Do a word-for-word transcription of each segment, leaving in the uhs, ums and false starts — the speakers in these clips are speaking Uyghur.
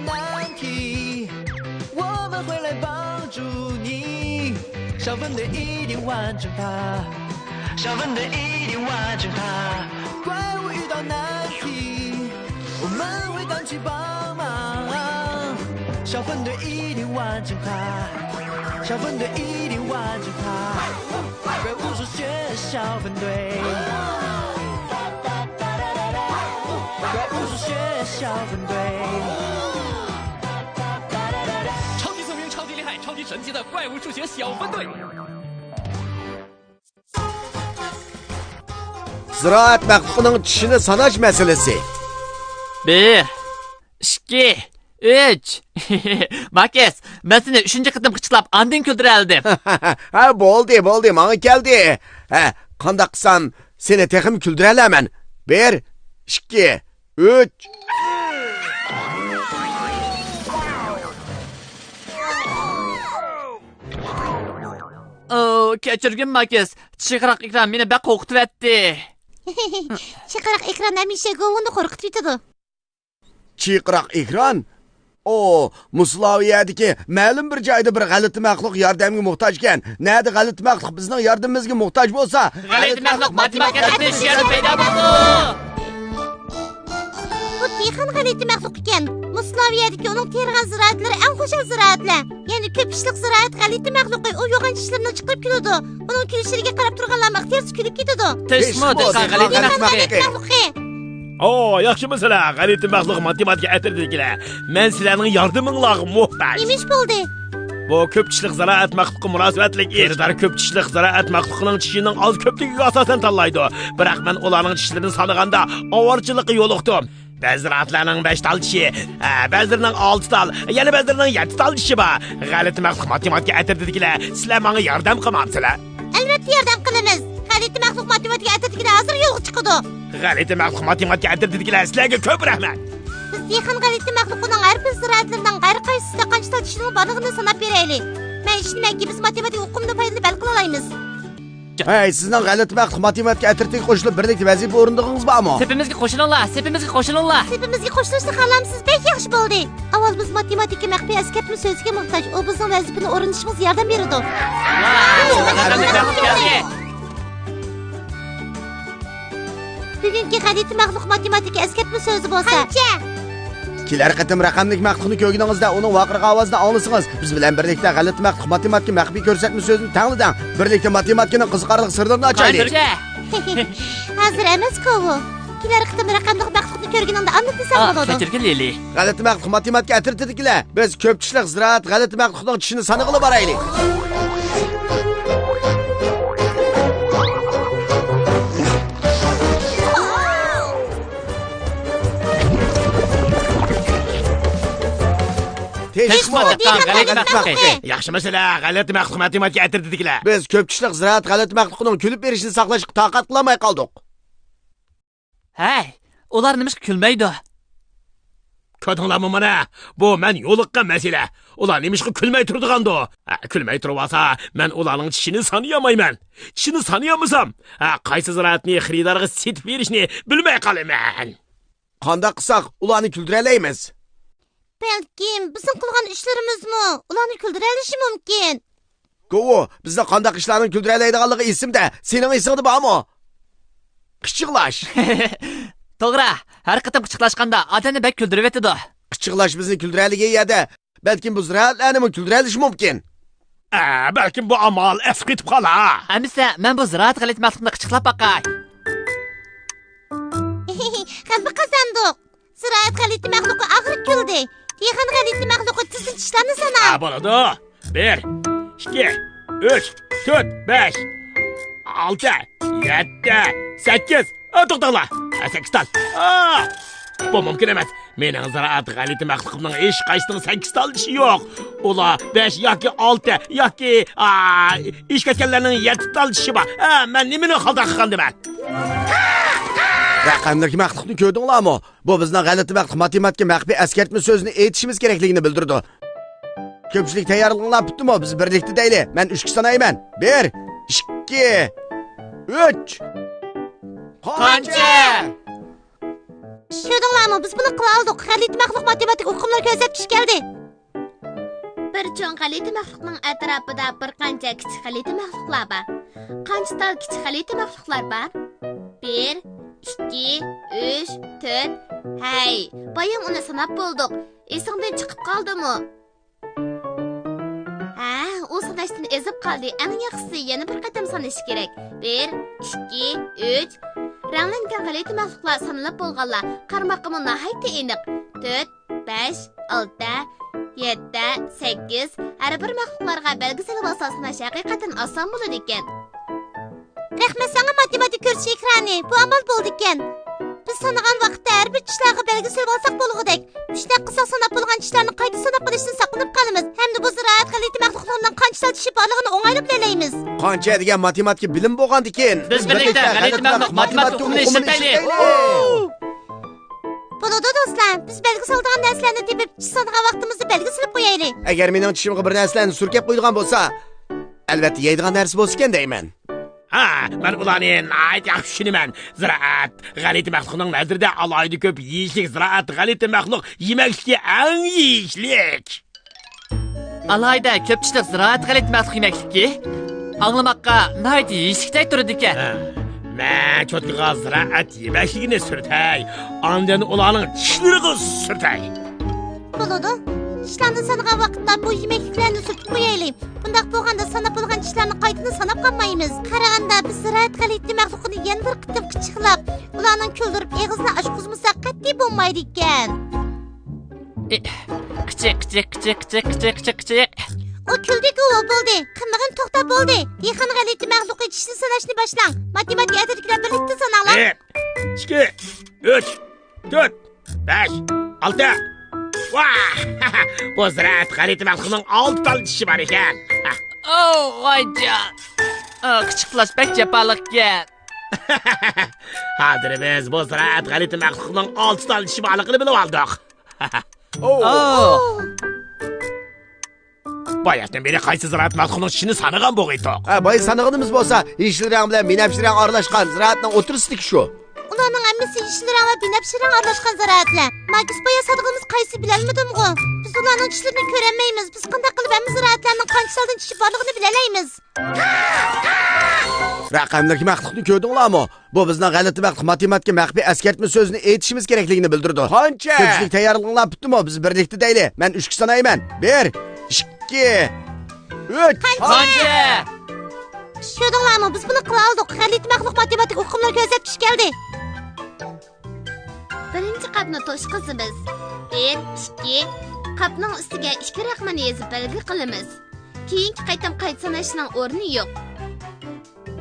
难题，我们会来帮助你。小分队一定完成它，小分队一定完成它。怪物遇到难题，我们会当起帮忙。小分队一定完成它，小分队一定完成它。怪物数学小分队，怪物数学小分队。 超级聪明，超级厉害，超级神奇的怪物数学小分队。 زىرائەت مەخلۇقىنىڭ چىشىنى ساناش مەسىلىسى. بىر، ئىككى، ئۈچ. ماكىس، مەن سېنى ئۈچىنچى قېتىم قىچىقلاپ، ئاندىن كۈلدۈرەلىدىم. ھە، بولدى، بولدى، ماڭا كەلدى. ھە، قانداق قىلسام سېنى تېخىمۇ كۈلدۈرەلەيمەن. بىر، ئىككى، ئۈچ. ئو، كەچۈرگىن، ماكىس. چىقىراق ئېكران مېنى بەك قورقۇتۇۋەتتى. چىقىراق ئېكران ھەمىشە گوۋۇنى قورقۇتۇۋېتىدۇ. چىقىراق ئېكران؟ ئو، مۇسلاۋىيەدىكى مەلۇم بىر جايدا بىر غەلىتە مەخلۇق ياردەمگە موھتاجكەن. نەدە غەلىتە مەخلۇق بىزنىڭ ياردىمىمىزگە موھتاج بولسا، غەلىتە مەخلۇق ماتېماتىكا ئەترىتى شۇ يەردە پەيدا بولىدۇ. بۇ تېخىمۇ غەلىتە مەخلۇق ئىكەن. مۇسلاۋىيەدىكى ئۇنىڭ تېرىغان زىرائەتلىرى ئەڭ خۇشال زىرائەتلەر. يەنى كۆپ چىشلىق زىرائەت غەلىتە مەخلۇقى ئۇ يوغان چىشلىرىنى چىقىرىپ كۈلىدۇ. ئۇنىڭ كۈلۈشلىرىگە قاراپ تۇرغانلارمۇ ئىختىيارسىز كۈلۈپ كېتىدۇ. تېخىمۇ تېخىمۇ تېخىمۇ غەلىتە غەلىتە مەخلۇقى. مەخلۇقى. ئو، ياخشىمۇ سىلەر، غەلىتە مەخلۇق ماتېماتىكا ئەترىتىدىكىلەر؟ مەن سىلەرنىڭ ياردىمىڭلارغا موھتاج. نېمە ئىش بولدى؟ بۇ كۆپ چىشلىق زىرائەت مەخلۇققا مۇناسىۋەتلىك ئىش. خېرىدار كۆپ چىشلىق زىرائەت مەخلۇقىنىڭ چىشىنىڭ ئاز كۆپلۈكىگە ئاساسەن تاللايدۇ. بىراق مەن ئۇلارنىڭ چىشلىرىنى سانىغاندا ئاۋارىچىلىققا يولۇقتۇم. بەزى زىرائەتلەرنىڭ بەش تال چىشى، ھە، بەزىلىرىنىڭ ئالتە تال، يەنە بەزىلىرىنىڭ يەتتە تال چىشى بار. غەلىتە مەخلۇق ماتېماتىكا ئەترىتىدىكىلەر، سىلەر ماڭا ياردەم قىلمامسىلەر؟ ئەلۋەتتە ياردەم قىلىمىز. غەلىتە مەخلۇق ماتېماتىكا ئەترىتىدىكىلەر ھازىر يولغا چىقىدۇ. غەلىتە مەخلۇق ماتېماتىكا ئەترىتىدىكىلەر، سىلەرگە كۆپ رەھمەت. بىز دېھقان غەلىتە مەخلۇقىنىڭ ھەر بىر زىرائەتلىرىنىڭ ھەر قايسىسىدا قانچە تال چىشىنىڭ بارلىقىنى ساناپ بېرەيلى. مەن ئىشىنىمەنكى، بىز ماتېماتىكا ئۇقۇمىدىن پايدىلىنىپ ھەل قىلالايمىز. ھەي، سىزنىڭ غەلىتە مەخلۇق ماتېماتىكا ئەترىتىگە قوشۇلۇپ، بىرلىكتە ۋەزىپە ئورۇندىغىڭىز بارمۇ؟ سېپىمىزگە قوشۇلۇڭلار، سېپىمىزگە قوشۇلۇڭلار. سېپىمىزگە قوشۇلۇشنى خالامسىز؟ بەك ياخشى بولدى. ئاۋۋال بىز ماتېماتىكا مەخپىي ئەسكەرتمە سۆزىگە موھتاج. ئۇ بىزنىڭ ۋەزىپىنى ئورۇندىشىمىزغا ياردەم بېرىدۇ. ۋاي، سىزنىڭ غەلىتە مەخلۇق كەلدى. بۈگۈنكى غەلىتە مەخلۇق ماتېماتىكا ئەسكەرتمە سۆزى بولسا. قانچە؟ كېلەر قېتىم رەقەملىك مەخلۇقنى كۆرگىنىڭىزدە ئۇنىڭ ۋارقىراق ئاۋازىنى ئاڭلىسىڭىز، بىز بىلەن بىرلىكتە غەلىتە مەخلۇق ماتېماتىكا مەخپىي كۆرسەتمە سۆزىنى تەڭلىدىڭ. بىرلىكتە ماتېماتىكىنىڭ قىزىقارلىق سىرلىرىنى ئاچايلى. قانچە؟ ھازىر ئەمەس، كوۋو. كېلەر قېتىم رەقەملىك مەخلۇقنى كۆرگىنىڭدە ئاندىن دېسەڭ بولىدۇ. كەچۈرگىن، لىلى. غەلىتە مەخلۇق ماتېماتىكا ئەترىتىدىكىلەر، بىز كۆپ چىشلىق زىرائەت غەلىتە مەخلۇقنىڭ چىشىنى سانىغىلى بارايلى. تېشىمۇ تېخىمۇ دېھقان غەلىتە مەخلۇقى. ياخشىمۇ سىلەر، غەلىتە مەخلۇق ماتېماتىكا ئەترىتىدىكىلەر؟ بىز كۆپ چىشلىق زىرائەت غەلىتە مەخلۇقىنىڭ كۈلۈپ بېرىشىنى ساقلاشقا تاقەت قىلالماي قالدۇق. ھەي، ئۇلار نېمىشقا كۈلمەيدۇ؟ كۆردۈڭلارمۇ مانا؟ بۇ مەن يولۇققان مەسىلە. ئۇلار نېمىشقا كۈلمەي تۇرىدىغاندۇ؟ ھە، كۈلمەي تۇرۇۋالسا، مەن ئۇلارنىڭ چىشىنى سانىيالمايمەن. چىشىنى سانىيالمىسام، ھە، قايسى زىرائەتنى خېرىدارغا سېتىپ بېرىشنى بىلمەي قالىمەن. قانداق قىلساق ئۇلارنى كۈلدۈرەلەيمىز؟ بەلكىم بىزنىڭ قىلغان ئىشلىرىمىزمۇ ئۇلارنى كۈلدۈرەلىشى مۇمكىن. گوۋۇ، بىزنىڭ قانداق ئىشلارنى كۈلدۈرەلەيدىغانلىقى ئېسىمدە، سېنىڭ ئېسىڭدە بارمۇ؟ قىچىقلاش. توغرا، ھەر قېتىم قىچىقلاشقاندا ئادەمنى بەك كۈلدۈرۈۋېتىدۇ. قىچىقلاش بىزنى كۈلدۈرەلىگەن يەردە، بەلكىم بۇ زىرائەتلەرنىمۇ كۈلدۈرەلىشى مۇمكىن. ئە، بەلكىم بۇ ئامال ئەسقېتىپ قالار. ئەمىسە، مەن بۇ زىرائەت غەلىتە مەخلۇقنى قىچىقلاپ باقاي. غەلىبە قازاندۇق. زىرائەت غەلىتە مەخلۇقى ئاخىرى كۈلدى. دېھقان غەلىتە مەخلۇقى تېزدىن چىشلارنى سانا. ھە، بولىدۇ. بىر، ئىككى، ئۈچ، تۆت، بەش، ئالتە، يەتتە، سەككىز. ئا، توختاڭلار. ھە، سەككىز تال. ئا، بۇ مۇمكىن ئەمەس. مېنىڭ زىرائەت غەلىتە مەخلۇقۇمنىڭ ھېچقايسىنىڭ سەككىز تال چىشى يوق. ئۇلار بەش ياكى ئالتە ياكى، ئا، ئېشىپ كەتكەنلەرنىڭ يەتتە تال چىشى بار. ئا، مەن نېمىنى خاتا قىلغاندىمەن؟ رەقەملىك مەخلۇقنى كۆردۈڭلارمۇ؟ بۇ بىزنىڭ غەلىتە مەخلۇق ماتېماتىكا مەخپىي ئەسكەرتمە سۆزىنى ئېيتىشىمىز كېرەكلىكىنى بىلدۈرىدۇ. كۆپچىلىك تەييارلىقىڭلار پۈتتىمۇ؟ بىز بىرلىكتە دەيلى. مەن ئۈچكە سانايمەن. بىر، ئىككى، ئۈچ. قانچە؟ كۆردۈڭلارمۇ؟ بىز بۇنى قىلالىدۇق. غەلىتە مەخلۇق ماتېماتىك ئۇقۇملىرى كۆرسەتكۈچى كەلدى. بىر چوڭ غەلىتە مەخلۇقنىڭ ئەتراپىدا بىر قانچە كىچىك غەلىتە مەخلۇقلار بار. قانچە تال كىچىك غەلىتە مەخلۇقلار بار؟ بىر، ئىككى، ئۈچ، تۆت. ھەي، بايام ئۇنى ساناپ بولدۇق. ئېسىڭدىن چىقىپ قالدىمۇ؟ ھە، ئۇ ساناشتىن ئېزىپ قالدى. ئەڭ ياخشىسى يەنە بىر قېتىم سانىشى كېرەك. بىر، ئىككى، ئۈچ. رەڭلەنگەن غەلىتە مەخلۇقلار سانىلىپ بولغانلار قارىماققىمۇ ناھايىتى ئېنىق. تۆت، بەش، ئالتە، يەتتە، سەككىز. ھەر بىر مەخلۇقلارغا بەلگە سېلىۋالسا ساناش ھەقىقەتەن ئاسان بولىدىكەن. رەھمەت ساڭا ماتېماتىك كۆرسىتىش ئېكرانى، بۇ ئامال بولىدىكەن. بىز سانىغان ۋاقىتتا ھەر بىر چىشلارغا بەلگە سېلىۋالساق بولغۇدەك. مۇشۇنداق قىلساق ساناپ بولغان چىشلارنى قايتا ساناپ قېلىشتىن ساقلىنىپ قالىمىز. ھەمدە بۇ زىرائەت غەلىتە مەخلۇقلىرىنىڭ قانچە تال چىشى بارلىقىنى ئوڭايلا بىلەلەيمىز. قانچە دېگەن ماتېماتىكا بىلىم بولغاندىكىن، بىز بىرلىكتە غەلىتە مەخلۇق ماتېماتىكا ئۇقۇمىنى ئىشلىتەيلى. بولىدۇ دوستلار، بىز بەلگە سالىدىغان نەرسىلەرنى تېپىپ، چىش سانىغان ۋاقتىمىزدا بەلگە سېلىپ قويايلى. ئەگەر مېنىڭ چىشىمغا بىر نەرسىلەرنى سۈركەپ قويىدىغان بولسا، ئەلۋەتتە يەيدىغان نەرسە بولسىكەن دەيمەن. ھا، مەن ئۇلارنى ناھايىتى ياخشى چۈشىنىمەن. زىرائەت غەلىتە مەخلۇقنىڭ نەزىرىدە ئالاھىدە كۆپ يېيىشلىك زىرائەت غەلىتە مەخلۇق يېمەكلىكى ئەڭ يېيىشلىك. ئالاھىدە كۆپ چىشلىق زىرائەت غەلىتە مەخلۇق يېمەكلىكى ئاڭلىماققا ناھايىتى يېيىشلىكتەك تۇرىدىكەن. ھە، مەن چوتكىغا زىرائەت يېمەكلىكىنى سۈرتەي، ئاندىن ئۇلارنىڭ چىشلىرىغا سۈرتەي. بولىدۇ. چىشلارنى سانىغان ۋاقىتتا بۇ يېمەكلىكلەرنى سۈرتۈپ قويايلى. بۇنداق بولغاندا ساناپ بولغان چىشلارنى قايتىدىن ساناپ قالمايمىز. قارىغاندا بىز زىرائەت غەلىتە مەخلۇقىنى يەنە بىر قېتىم قىچىقلاپ، ئۇلارنىڭ كۈلدۈرۈپ ئېغىزىنى ئاچقۇزمىساق قەتئىي بولمايدىكەن. ئى، قىچىق، قىچىق، قىچىق، قىچىق، قىچىق، قىچىق. ئۇ كۈلدىكۇ، بولدى. قىلمىغىن، توختا، بولدى. دېھقان غەلىتە مەخلۇقى چىشنى ساناشنى باشلاڭ. ماتېماتىكا ئەترىتىدىكىلەر بىرلىكتە ساناڭلار. بىر، ئىككى، ئۈچ، تۆت، بەش، ئالتە. ۋاھ! بۇ زىرائەت غەلىتە مەخلۇقنىڭ ئالتە تال چىشى بار ئىكەن. ئوۋ، غايجان. ئا، قىچىقلاش بەك جاپالىق ئىكەن. ھازىر بىز بۇ زىرائەت غەلىتە مەخلۇقنىڭ ئالتە تال چىشى بارلىقىنى بىلىۋالدۇق. ئوۋ. ئوۋ. باياتتىن بېرى قايسى زىرائەت مەخلۇقنىڭ چىشىنى سانىغان بولغىيتتۇق؟ ھە، بايا سانىغىنىمىز بولسا يېشىل رەڭ بىلەن بىنەپشە رەڭ ئارىلاشقان زىرائەتنىڭ ئوتتۇرىسىدىكى شۇ. ئۇلارنىڭ ھەممىسى يېشىل رەڭ ۋە بىنەپشە رەڭ ئارىلاشقان زىرائەتلەر. ماگىس بايا سانىغىنىمىز قايسى بىلەلمىدىمغۇ؟ بىز ئۇلارنىڭ چىشلىرىنى كۆرەلمەيمىز. بىز قانداق قىلىپ ھەممە زىرائەتلەرنىڭ قانچە تالدىن چىشى بارلىقىنى بىلەلەيمىز؟ رەقەملىك مەخلۇقنى كۆردۈڭلارمۇ؟ بۇ بىزنىڭ غەلىتە مەخلۇق ماتېماتىكا مەخپىي ئەسكەرتمە سۆزىنى ئېيتىشىمىز كېرەكلىكىنى بىلدۈرىدۇ. قانچە؟ كۆپچىلىك تەييارلىقىڭلار پۈتتىمۇ؟ بىز بىرلىكتە دەيلى. مەن ئۈچكە سانايمەن. بىر، ئىككى، ئۈچ. قانچە؟ كۆردۈڭلارمۇ؟ بىز بۇنى قىلالىدۇق. غەلىتە مەخلۇق ماتېماتىكا ئۇقۇملىرى كۆرسەتكۈچى كەلدى. بىرىنچى قاپنى توشقۇزىمىز. بىر، ئىككى. قاپنىڭ ئۈستىگە ئىككى رەقىمىنى يېزىپ بەلگە قىلىمىز. كېيىنكى قېتىم قايتا ساناشنىڭ ئورنى يوق.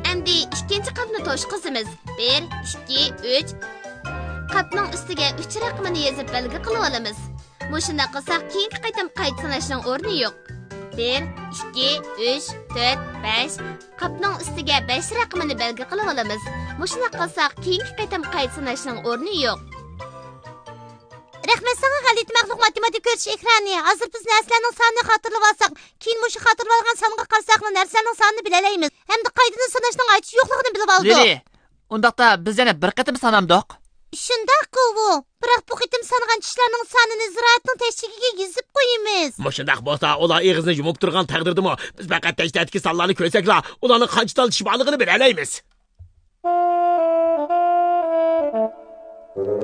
ئەمدى ئىككىنچى قاپنى توشقۇزىمىز. بىر، ئىككى، ئۈچ. قاپنىڭ ئۈستىگە ئۈچ رەقىمىنى يېزىپ بەلگە قىلىۋالىمىز. مۇشۇنداق قىلساق، كېيىنكى قېتىم قايتا ساناشنىڭ ئورنى يوق. بىر، ئىككى، ئۈچ، تۆت، بەش. قاپنىڭ ئۈستىگە بەش رەقىمىنى بەلگە قىلىۋالىمىز. مۇشۇنداق قىلساق، كېيىنكى قېتىم قايتا ساناشنىڭ ئورنى يوق. رەھمەت ساڭا، غەلىتە مەخلۇق ماتېماتىكا كۆرسىتىش ئېكرانى. ھازىر بىز نەرسىلەرنىڭ سانىنى خاتىرىلىۋالساق، كېيىن مۇشۇ خاتىرىلانغان سانغا قارىساقلا نەرسىلەرنىڭ سانىنى بىلەلەيمىز ھەمدە قايتىدىن ساناشنىڭ ھاجىتى يوقلۇقىنى بىلىۋالدۇق. لىلى، ئۇنداقتا بىز يەنە بىر قېتىم سانامدۇق؟ شۇنداققۇ، بۇ. بىراق بۇ قېتىم سانىغان چىشلارنىڭ سانىنى زىرائەتنىڭ تەكچىكىگە يېزىپ قويىمىز. مۇشۇنداق بولسا، ئۇلار ئېغىزىنى يۇمۇپ تۇرغان تەقدىردىمۇ، بىز پەقەت تەشتەتتىكى سانلارنى كۆرسەكلا، ئۇلارنىڭ قانچە تال چىشى بارلىقىنى بىلەلەيمىز.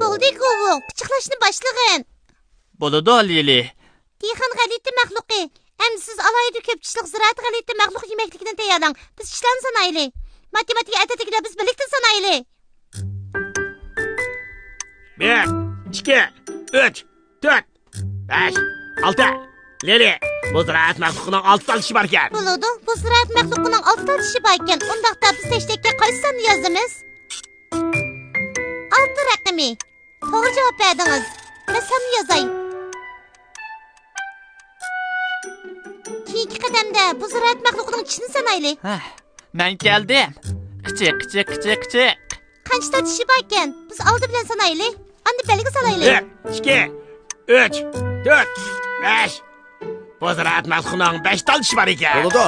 بولدى، گۇۋۇڭ، قىچىقلاشنى باشلىغىن. بولىدۇ، لىلى. دېھقان غەلىتە مەخلۇقى. ئەمدى سىز ئالاھىدە كۆپ چىشلىق زىرائەت غەلىتە مەخلۇق يېمەكلىكىدىن تەييارلاڭ. بىز چىشلارنى سانايلى. ماتېماتىكا ئەترىتىدىكىلەر بىز بىرلىكتە سانايلى. بىر، ئىككى، ئۈچ، تۆت، بەش، ئالتە. لىلى، بۇ زىرائەت مەخلۇقىنىڭ ئالتە تال چىشى باركەن. بولىدۇ، بۇ زىرائەت مەخلۇقىنىڭ ئالتە تال چىشى باركەن. ئۇنداقتا بىز تەشتەككە قايسى ساننى يازىمىز؟ ئالتە رەقىمى. توغرا جاۋاب بەردىڭىز. مەن ساننى يازاي. كېيىنكى قەدەمدە بۇ زىرائەت مەخلۇقىنىڭ چىشىنى سانايلى. ھە، مەن كەلدىم. قىچىق، قىچىق، قىچىق، قىچىق. قانچە تال چىشى باركەن؟ بىز ئالدى بىلەن سانايلى. ئاندىن بەلگە سالايلى. بىر، ئىككى، ئۈچ، تۆت، بەش. بۇ زىرائەت مەخلۇقىنىڭ بەش تال چىشى بار ئىكەن. بولىدۇ.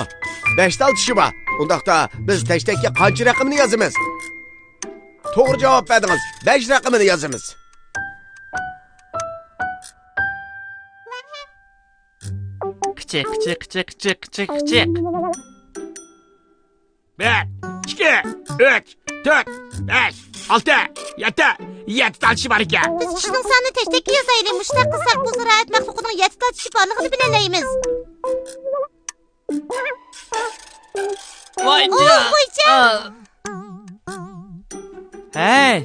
بەش تال چىشى بار. ئۇنداقتا بىز تەشتەككە قانچە رەقىمىنى يازىمىز؟ توغرا جاۋاب بەردىڭىز. بەش رەقىمىنى يازىمىز. چىق، چىق، چىق، چىق، چىق، چىق. بىر، ئىككى، ئۈچ، تۆت، بەش، ئالتە، يەتتە، يەتتە تال چىشى بار ئىكەن. بىز چىشىنىڭ سانىنى تەشتەككە يازايلى. مۇشۇنداق قىلساق، بۇ زىرائەت مەخلۇقىنىڭ يەتتە تال چىشى بارلىقىنى بىلەلەيمىز. ۋايجان! ئوي، ۋايجان! ئا. ھەي!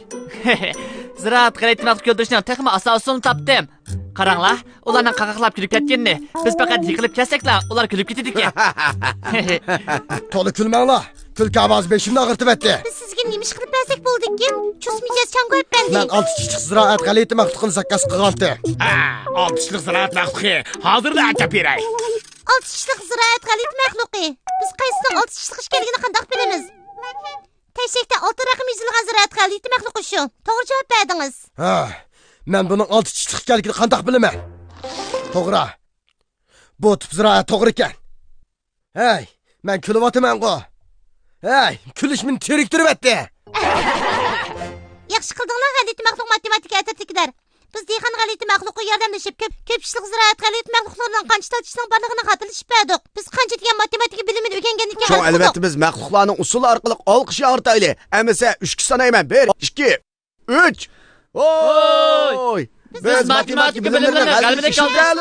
زىرائەت غەلىتە مەخلۇق كۆلدۈرۈشنىڭ تېخىمۇ ئاسان ئۇسۇلىنى تاپتىم. قاراڭلار، ئۇلارنىڭ قاقاقلاپ كۈلۈپ كەتكىنىنى. بىز پەقەت يىقىلىپ كەتسەكلا، ئۇلار كۈلۈپ كېتىدىكەن. تولا كۈلمەڭلار. كۈلكە ئاۋازى بېشىمنى ئاغرىتىۋەتتى. بىز سىزگە نېمە ئىش قىلىپ بەرسەك بولىدىكىن؟ چۇس مىجەز چاڭگۇ ئەپەندى. مەن ئالتە چىشلىق زىرائەت غەلىتە مەخلۇقىنى زاكاز قىلغانتى. ھە، ئالتە چىشلىق زىرائەت مەخلۇقى. ھازىرلا ئەكەپ بېرەي. ئالتە چىشلىق زىرائەت غەلىتە مەخلۇقى. بىز قايسىنىڭ ئالتە چىشلىق ئىكەنلىكىنى قانداق بىلىمىز؟ تەشەكتە ئالتە رەقەم يېزىلغان زىرائەت غەلىتە مەخلۇقى شۇ. توغرا جاۋاب بەردىڭىز. ھە، مەن بۇنىڭ ئالتە چىشلىق ئىكەنلىكىنى قانداق بىلىمەن؟ توغرا. بۇ تۈپ زىرائەت توغرا ئىكەن. ھەي، مەن كۈلۈۋاتىمەنغۇ. ھەي، كۈلۈش مېنى تېرىكتۈرۈۋەتتى. ياخشى قىلدىڭلار، غەلىتە مەخلۇق ماتېماتىكا ئەترىتىدىكىلەر. بىز دېھقان غەلىتە مەخلۇققا ياردەملىشىپ، كۆپ، كۆپ چىشلىق زىرائەت غەلىتە مەخلۇقلىرىنىڭ قانچە تال چىشىنىڭ بارلىقىنى خاتىرىلىشىپ بەردۇق. بىز قانچە دېگەن ماتېماتىكا بىلىمىنى ئۆگەنگەندىن كېيىن شۇڭا، ئەلۋەتتە، بىز مەخلۇقلارنىڭ ئۇسۇلى ئارقىلىق ئالقىش ياڭرىتايلى. ئەمىسە، ئۈچكە سانايمەن. بىر، ئىككى، ئۈچ. ھوي! بىز ماتېماتىكا بىلىملىرىنى غەلىبىلىك ئالدۇق.